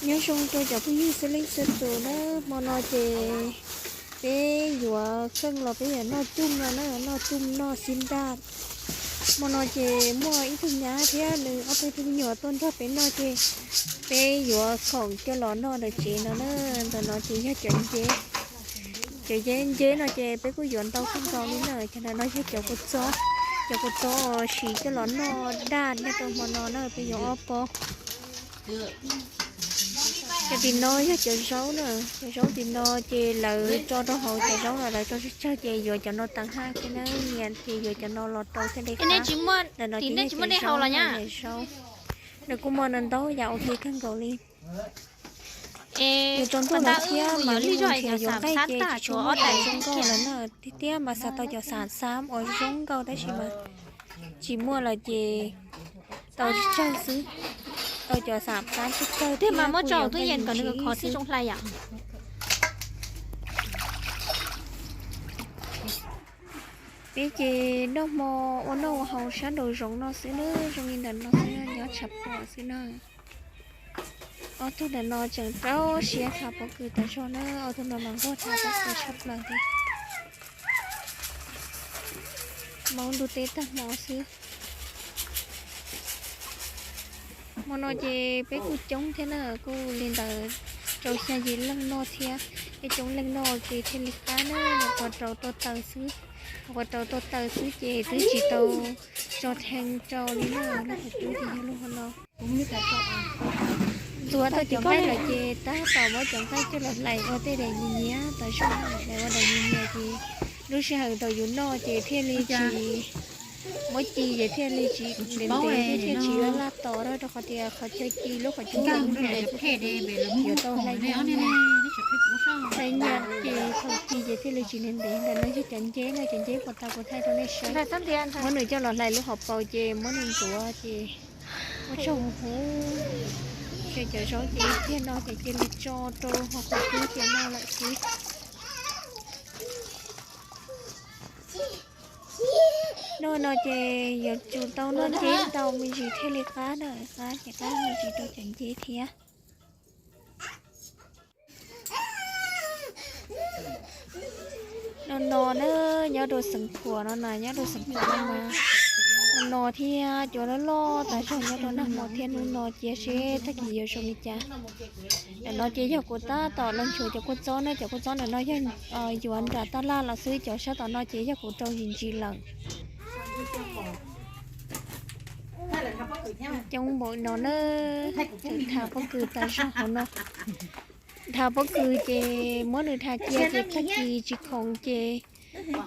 Nyob zoo rau cov phooj ywg txhua leej txhua tus na, hmo no ces peb yuav kheej los peb yuav noj tum no na, noj tum noj xib ntaj. Hmo no ces muaj ib tug nyab thiab nws ob peb tug me nyuam tuaj nrog peb noj ces peb yuav khoom coj los noj ntawm tsev no na. Ntawm no ces yog cov nceb, cov nceb no ces peb kuj yuav ntau kawg nkaus li na. Cov ntawm no yog cov kua txob, cov kua txob siv coj los noj daj nyob rau hmo no na, peb yuav ob pob. Cov tim no yog cov zaub na, cov zaub tim no ces lawv tso rau hauv cov zaub no lawv tso tsawg tsawg ces yuav cov no tag haj thiab na, nyias ces yuav cov no los rau thiaj li qab. Ntawm no ces yog cov zaub na, zaub. Nws kuj muaj ntau yam ua ke kawg nkaus li. Nws tau ntuj lawm thiab mas lub hmo nrhiav yuav nqaij ces tsis tshua muaj tais zoo nkauj lawm na. Tiag tiag mas xav tau cov xam xab uas zoo nkauj tab sis mas tsis muaj lawm ces tau tsawg xwb, tau cov xam xab tsawg tsawg thiab kuj yuav nqaij mus siv xwb. Peb ces noj hmo ua noj ua haus sab nraum zoov no xwb na, zoo li ntawm no xwb, nyob tshav puam xwb na. Ob tug ntawm no tseem rau siab thav pob kws tas zog na, ob tug no mas nquag thav pob kws tshaj plaws li. Maub ntuj teb tag hmo xwb. Hmo no ces peb kuj coob thiab na, kuj li ntawd rau xya yim leej noj thiab. Peb coob leej noj ces thiaj li qab na, nyuam qhuav rau tuaj taws xwb. Nyuam qhuav rau tuaj taws xwb ces twb tsis tau tso thee rau li na, lub qhov cub ces yog lub hauv no. Ntxuav tau cov nqaij lawm ces tab tom muab cov nqaij coj los hlais ua tej daim nyias nyias tas zog na, hlais ua daim nyias nyias ces lub sij hawm thaum yus noj ces thiaj li tsis muab ci ces thiaj li tsis ntev ntev thiab thiaj tsis yuav laj tos rau qhov tias qhov chaw ci lub qhov cub yuav tau hlais nyias, hlais nyias ces thaum ci ces thiaj li tsis ntev ntev. Ntawm no yog cov nceb no, cov nceb puas tau kuv thaij rau nej saib. Muab nws coj los hlais lub hauv paus ces muab nws ntxuav ces muab tsaug huv huv. Ces cov zaub ces tiag no ces cia li tso rau hauv qhov cub ces noj lawm xwb. Noj no ces yuav tsum tau noj nceb ntau me ntsis thiaj li qab na, qab ces qab me ntsis rau cov nceb thiab. No no na, nyob rau xeev Khuam no na, nyob rau xeev Khuam no mas no no thiab cua loj loj tas zog nyob rau nag hmo thiab hnub no cia seb tag kis yuav zoo li cas. Ntawm no ces yog kuv tab tom los nchuav cov kua txob na, cov kua txob ntawm no yog yuav nram taj laj los xwb, cov sab tom no ces yog kuv rau ntsis ntsis lawm. Coob npaum no na, tseem thav pob kws tas zog hauv no. Thav pob kws ces muab nws thav cia ces tag kis tsis khoom ces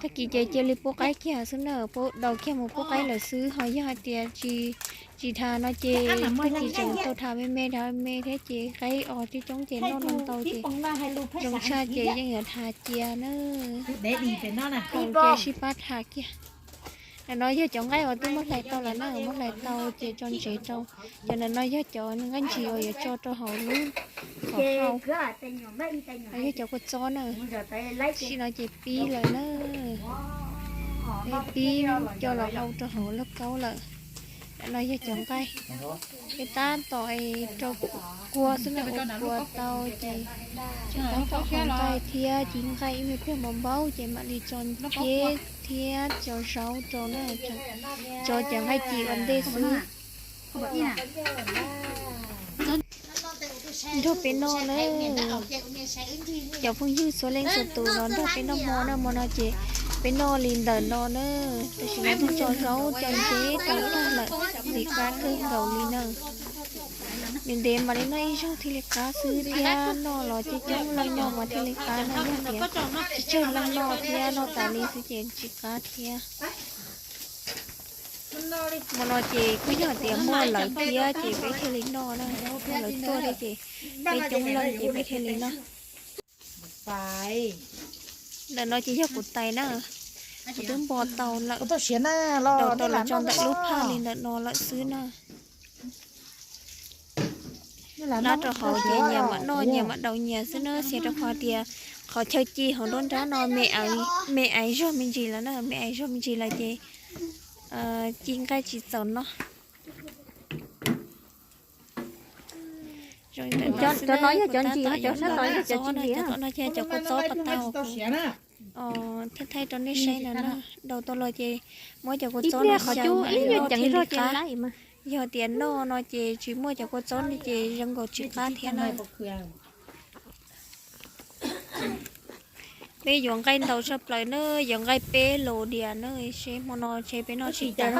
tag kis ces cia li pub qaib kiag xwb na, pub daus kiag mus pub qaib lawm xwb. Ho yog hais tias tsis thav no ces tag kis tseem tau thav me me thav me me thiab ces qaib os coob coob ces noj no ntau ces zoo tshaj ces yeej yuav thav cia na. Khoom ces sib pab thav kiag. Ntawm no yog cov nqaij uas twb muab hlais tau lawm na, muab hlais tau ces tso ntsev rau. Cov ntawm no yog cov nqaij ntsis uas yuav tso rau hauv lub kom hau. Yog cov kua txob na, tam sim no ces pib lawm na, pib coj los hau rau hauv lauj kaub lawm. Ntawm no yog cov nqaij, peb tab tom rau kua xwb na, ua kua tau ces tab tom hau nqaij thiab ci nqaij ib me pliag npaum npaum ces mam li tso nceb thiab cov zaub rau na, tso cov nqaij ci ua ntej xwb. Nrog peb noj na, cov phooj ywg txhua leej txhua tus los nrog peb noj hmo na, hmo no ces peb noj li ntawm no na, tam sim no twb tso zaub cov nceb tau tag lawm, ntxim qab kawg nkaus li na. Ntev ntev mam li noj ib zaug thiaj li qab xwb thiab, noj los coob coob leej noj mas thiaj li qab na, yog tias tsawg tsawg leej noj thiab noj tas li xwb ces tsis qab thiab. Hmo no ces kuj yog tias muaj lawv thiab ces peb thiaj li noj na, muaj lawv tuaj thiab ces peb coob leej ces peb thiaj li noj. Ntawm no ces yog kuv tais na, kuv twb npo tau lawm, rau tau los tso ntawm lub phaj li ntawm no lawm xwb na. Nab rau hauv ces nyias mam noj nyias mam daus nyias xwb na, xyov rau qhov tias qhov chaw ci hauv nruab nrab no me aiv zog me ntsis lawm na, me aiv zog me ntsis lawm ces ci nqaij tsis txaus noj. Cov no yog cov ntsis, cov sab tod yog cov txiv ntsis. Cov no ces cov kua txob pas tau thiab thaij rau nej saib no na. Daus tau los ces muab cov kua txob no xyaw ib nyuag ceev zog ces qab. Yog tias noj no ces tsis muaj cov kua txob no ces zoo nkaus tsis qab thiab na. Peb yuav nqaij ntau tshaj plaws na, yuav nqaij peb lus diam na, seb hmo no ntshe peb noj tsis tas.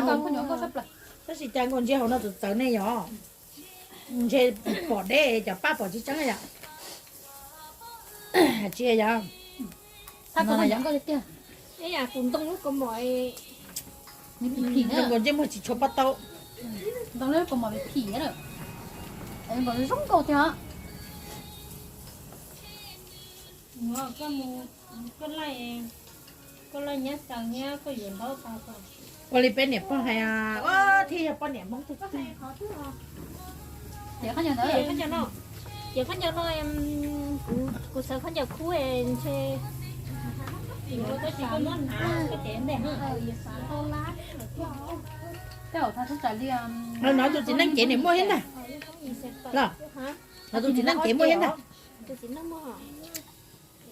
Tab sis cas nkaus ntsia hauv no txawv txawv ne yom? Ntshe pom deb, cov paj pom tsis tseeb yom? Tsis yog. Tus ntoo lub kaus mom phim, zoo nkaus ntsej muag tsis tshua pab tau. Ntoo lub kaus mom phim, zoo nkaus tiag. Ua li peb niam pog hais, ua thiaj yog poj niam Hmoob tug twg. Ces khaub ncaws no, kuv xav khaub ncaws khub ntshe. Hnov tus txiv neej cev nws muaj thiab ntag. Los, hnov tus txiv neej cev muaj thiab ntag.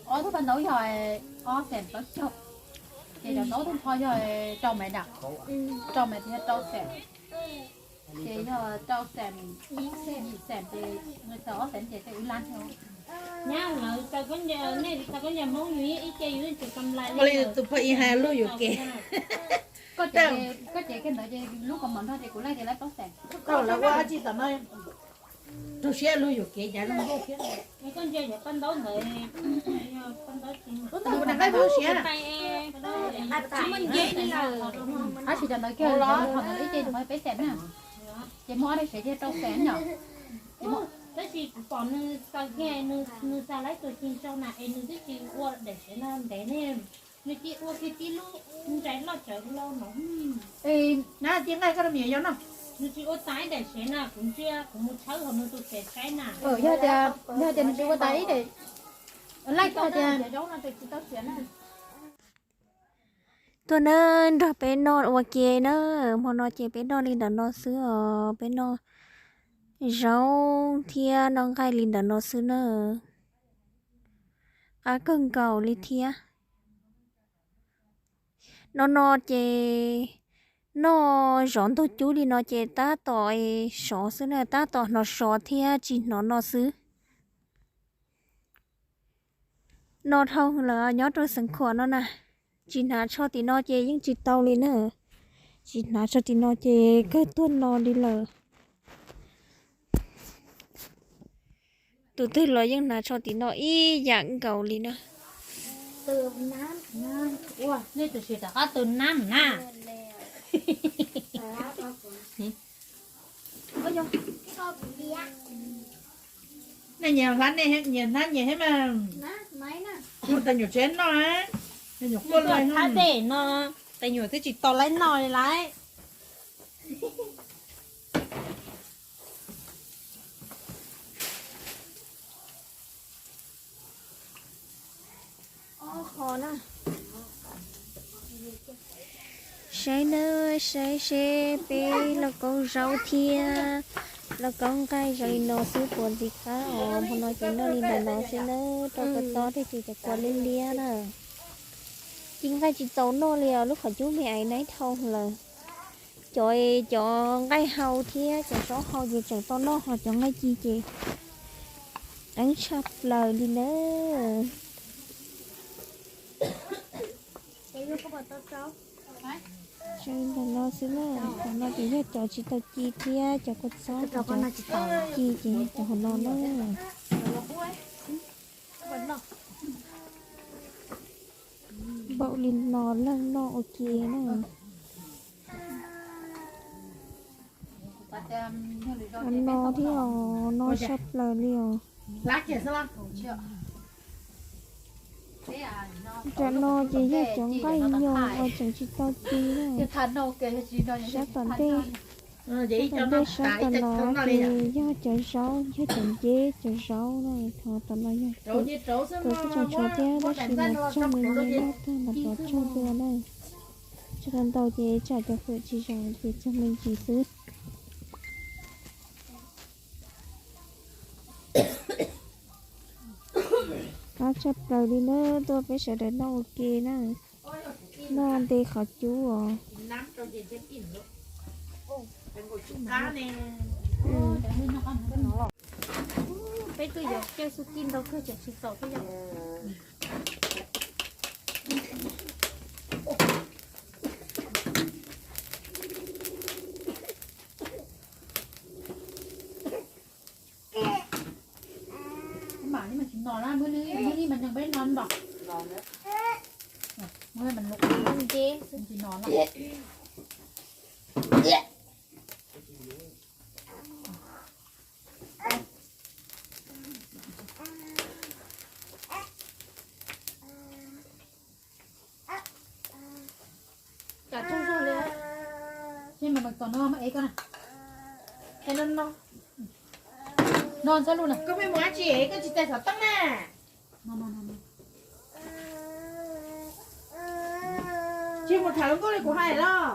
Ob tug paj ntaub yog ob xees plaub caug, ces cov ntaub tub npho yog rau me dam, rau me thiab rau xees, ces yog rau xees, yim xees ces nws txog ob xees ces tej wb lab thiab. Nyab lawv txawv khaub ncaws, nej txawv khaub ncaws Hmoob yus ib ce yus yeej tsis kam lais li. Tus phooj ywg hais luag yuam kev. Koj cev kiag ntawd ces lub kaus mom nrog ces kuv laij ces laij plaub xees. Koj lawv ua dab tsi tom no? Rau siab luag yuam kev cas zoo nkauj thiab. Koj ntsia yog paj ntaub ntawd, paj ntaub tsis, lub nqaij muaj siab. Tsis muaj nce li lawm. Tab sis cov ntawd kiag, ib ce peb xees na, ces muaj ob daim sev thiaj rau xees yom. Tab sis kuv pom nws txaws kiag, nws xa laib tus ci ntso na es nws twb tsis ua daim sev no ntev ne, nws cia ua kiag tib lub ntsais loj tsawv lo no. Nab, cia nqaij koj rau me nyuam yaus noj. Nws tsis ua tas ib daim sev na, kuv ntsia kuv mus tshawb hauv nws tus sev saib na. Yog tias, yog tias nws tsis ua tas ib daim, laij koj tias. Tuaj nawb, nrog peb noj ua ke na. Hmo no ces peb noj li ntawm no xwb os, peb noj zaub thiab noj nqaij li ntawm no xwb na. Qab kawg nkaus li thiab. No no ces noj zov ntug cub li no ces tab tom sov xwb na, tab tom hnov sov thiab tsis hnov no xwb. No dhau lawm nyob rau Xeev Khuam no na, tsis hnav tsho tim no ces yeej tsis tau li na. Tsis hnav tsho tim no ces kawg tuag no li lawm. Tus twg los yeej hnav tsho tim no ib yam nkaus li na. Nej tus sis rov qab tu nab na. Nej nyias hlab, nej nyias hnab nyias thiab mas. Mus tais nyuam tsev noj, tais nyuam quaj lawm. Tais nyuam twb tsis tau laib noj li lauj. Saib nawb, saib seb peb lauj kaub zaub thiab lauj kaub nqaij zoo li no xwb puas ntxim qab os. Hmo no ces noj li ntawm no xwb nawb, rau kua txob thiab ces cov kua liab liab na. Ci nqaij tsis txaus noj li os, lub qhov cub me aiv naib dhau lawm. Cov, cov nqaij hau thiab cov zaub hau ces tseem tau noj, ho cov nqaij ci ces qeeb tshaj plaws li nawb. Zoo li ntawm no xwb na, cov no ces yog cov tsis tau ci thiab cov kua txob, cov ci ces yog cov hauv no na. Npaum li no leej noj ua ke na. Ua no thiab os, no sab plaws li os. Tam no ces yog cov nqaij nyoos uas tseem tsis tau ci na. Sab tom ntej, tom ntej sab tom no ces yog cov zaub, yog cov nceb cov zaub na. Thov tom no yog tus tseem tshuav thiab, tab sis mas tsoog me me noj tag mas rov tsaug dua na. Tsis tau ntau ces tsam cov fawm tsis zoo ces tsoog me ntsis xwb. Tshaj plaws li na, tuaj peb sawv daws noj ua ke na. Noj nte qhov cub os. Peb twb yuav caij xub kij ntau kawg tseem tsis txaus thiab yom. Mam li mas tsis no na, muab li mas neeg peb no npaum. Muab mas nce tsis no na. Ces mas tom no mas ev koj na. No no, koj pheej mus dab tsi es koj tsis txais xov tooj na? Tsis mus tham hluas nkauj li kuv hais los?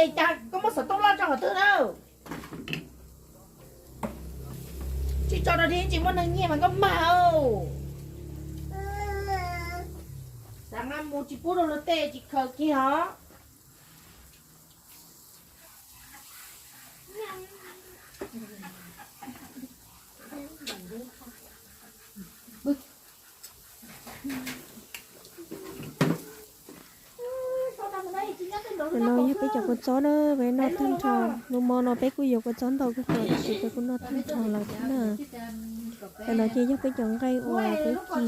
Es cas koj muab xov tooj loj tso qhov twg na? Tsis tso rau dib tsis muaj neeg nyiag mas koj mag. Xav nqa mus tsis pub rau luag tej tsis khaws kiag os. Ntawm no yog peb cov kua txob na, peb noj tag nrho. Lub hmo no peb kuj yuav kua txob ntau kawg nkaus tiam sis peb kuj noj tag nrho lawm thiab na. Ntawm no ces yog peb cov nqaij uas peb ci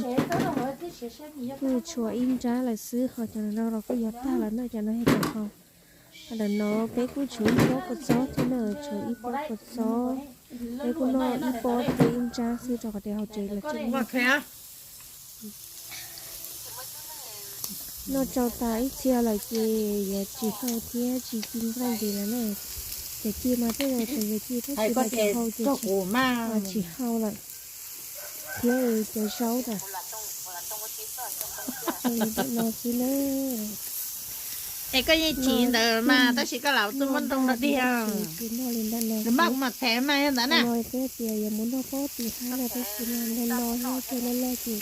kuj tshuav ib nrab lawm xwb, ho cov no los kuj yuav tag lawm na, cov no yog cov hau. Ntawm no peb kuj tshuav ib pob kua txob thiab na, tshuav ib pob kua txob. Peb kuj noj ib pob thiab ib nrab xwb rau qhov tias hauv tsev lawv tseem noj tsau tas ib txhia lawm ces yuav tsis hau thiab tsis ci nqaij ntxiv lawm na. Cov ci mas tej zaum tseem yuav ci tab sis mas cov hau ces tsis hau lawm. Thiab cov zaub tas li ntawm no xwb na. Es koj yeej tsis ntawd mas tab sis koj lam txuj muab ntoo rau tiag. Tsis noj li ntawm no xwb. Mas txhev mas ntawd na. No twb tias yuav mus noj pob ti hab no tab sis mas noj no thiab cov loj loj ces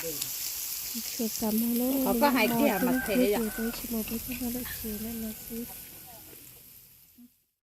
tsis tshua xav mus na. Qhov koj hais tiag mas txhev ces peb tsis mus peb tuaj noj lawm tsev ntawm no xwb.